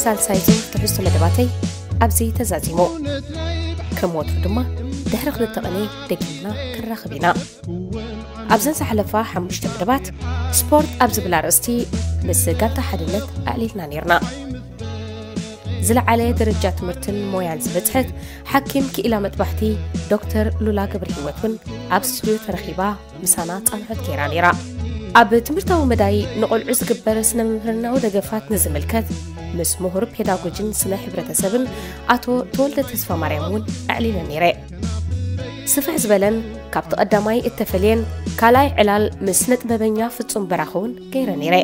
ሳልሳይ ዙር ትሕዝቶ መደባተይ ኣብዚ ተዛዚሙ። ከም ወትሩ ድማ ድሕሪ ክልተ ቕነ ደጊምና ክንራኸብ ኢና። ኣብዘን ዝሓለፋ ሓሙሽተ መደባት ስፖርት ኣብ ዝብል ኣርእስቲ ምስ ጋንታ ሓድነት ኣዕሊልና ነይርና። ዝለዓለ ደረጃ ትምህርትን ሞያን ዝበጽሐት ሓኪም ክኢላ መጥባሕቲ ዶክተር ሉላ ገብረ ህይወት እውን ኣብ ስቱድዮ ተረኺባ ምሳና ጻንሖት ገይራ ነይራ። ኣብ ትምህርታዊ መዳይ ንቖልዑ ዝግበር ስነ ምምህርናዊ ደገፋት ንዝምልከት ምስ ምሁር ፔዳጎጂን ስነ ሕብረተሰብን ኣቶ ተወልደ ተስፋ ማርያም እውን ኣዕሊለ ነይረ። ስፍሕ ዝበለን ካብቲ ቀዳማይ እተፈልየን ካልኣይ ዕላል ምስ ስነ ጥበበኛ ፍጹም በራኸ እውን ገይረ ነይረ።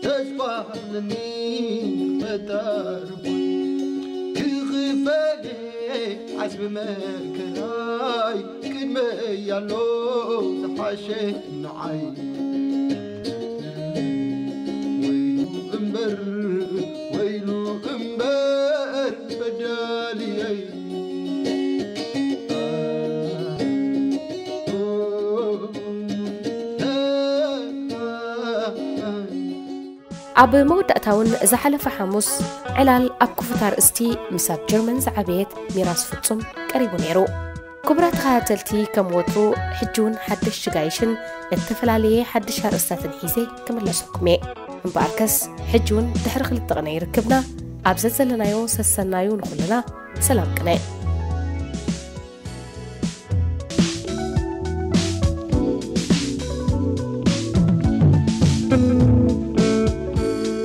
ተስፋ ኣለኒ ፈጣሪ ክኽፈል ዓስቢ መከራይ ቅድመይ ኣሎ ዝሓሸ ንዓይ። ወይሉ እምበር፣ ወይሉ እምበር በዳልየይ። ኣብ መወዳእታ እውን ዝሓለፈ ሓሙስ ዕላል ኣብ ክፉት ኣርእስቲ ምስ ኣብ ጀርመን ዝዓበየት ሚራስ ፍጹም ቀሪቡ ነይሩ። ክቡራት ተኸታተልቲ፣ ከም ወትሩ ሕጂ እውን ሓደሽቲ ጋይሽን እተፈላለየ ሓድሽ ኣርእስታትን ሒዘ ክምለሰኩም እየ። እምበኣርከስ ሕጂ እውን ድሕሪ ክልተ ቕነ ይርክብና። ኣብ ዘዘለናዮ ሰሰናዩ ንኹልና ሰላም ቅነ።